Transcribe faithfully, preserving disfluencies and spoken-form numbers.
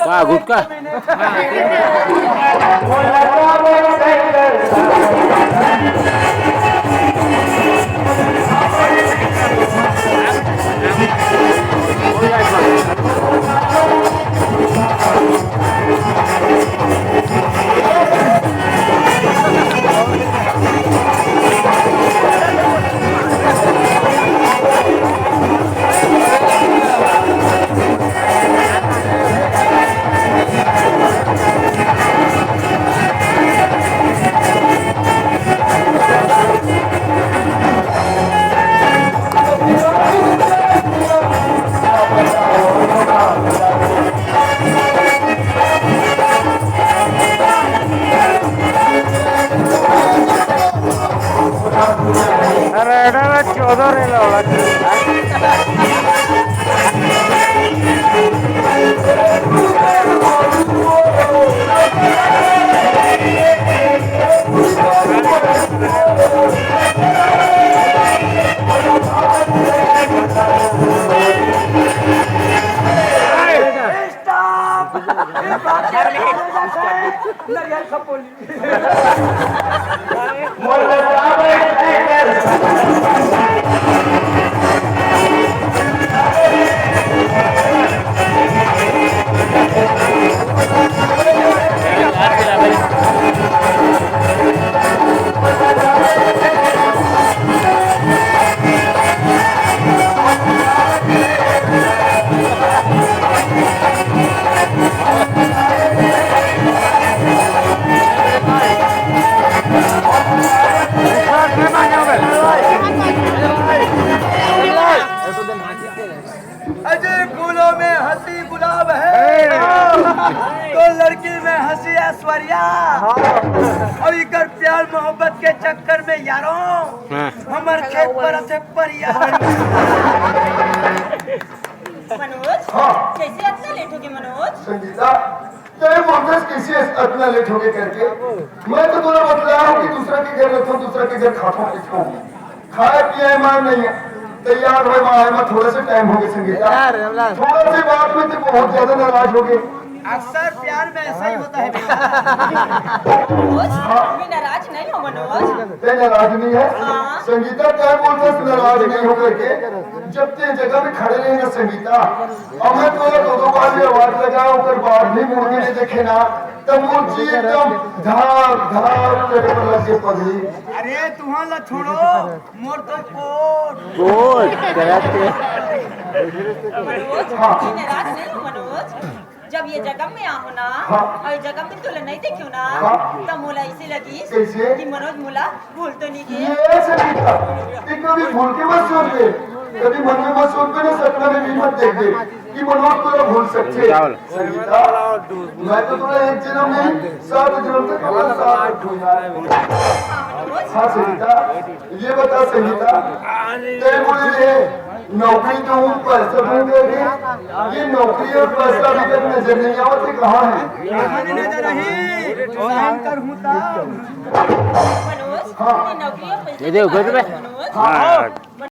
का गुटखा? अरे, अरे, अरे, चौदह रे लौड़ा। Stop! नरियल खपोली। अजय, फूलों में हंसी गुलाब है, तो लड़की में हंसी ऐश्वर्या। और इकर प्यार मोहब्बत के चक्कर में यारों, हाँ। हमर खेत पर अथे परिया। मनोज, हाँ। कैसे अतना लेट हो गया मनोज? संगीता, तय बोलते कैसे अतना लेट हो गया करके? मैं तो तोला बतलाया हूँ कि दूसरा के घर रहता हूँ, दूसरा के घर खाता हूँ, पीता हूँ। खाए पिए मान नहीं है। तैयार होए मा आए मा थोड़ा सा टाइम हो गया संगीता। यार, अभिलाष। थोड़ा सी बात में तो बहुत ज्यादा नाराज हो गए। अक्सर प्यार में ऐसा ही होता है बेटा। मनोज, हाँ। मैं नाराज नहीं हूँ मनोज। ते नाराज नहीं है? हाँ। संगीता, क्या बोलते हैं नाराज नहीं होकर के? जब ते जगह में खड़े रहे ना संगीता, और मैं तो दो दो बार भी आवाज लगाया, ओकर बाद भी मुड़ के नहीं देखे ना, तब मुड़ जी एकदम धार धार करे पर लग के पगली। अरे तुहां ला छोड़ो, मोर तो कोट। कोट, करत के। मनोज, हाँ। मैं नाराज नहीं हूँ मनोज। जब ये जगह में आहो ना, हाँ। और ये जगह में तोला नहीं देखियो ना, हाँ। तब मोला ऐसे लगी कैसे? कि मनोज मोला भूल तो नहीं गए। ये संगीता, ते कभी भूल के मत सोच बे, कभी मन में मत सोच बे ना, सपना में भी मत देख बे कि मनोज तोला भूल सकते। क्या बोला? संगीता, मैं तो तोला एक जन्म नहीं, सात जन्म तक अपना साथ रखूंगा। हाँ संगीता, ये बता संगीता, ते बोले रे, नौकरी दूं, पैसा दूं तेरे, ये नौकरी और पैसा अभी तक नजर नहीं आवत, ये कहाँ है? कहाँ नजर नहीं? साइन कर हूँ तब। मनोज, हाँ। ये नौकरी और पैसा ये देखो, के बारे में मनोज। हाँ।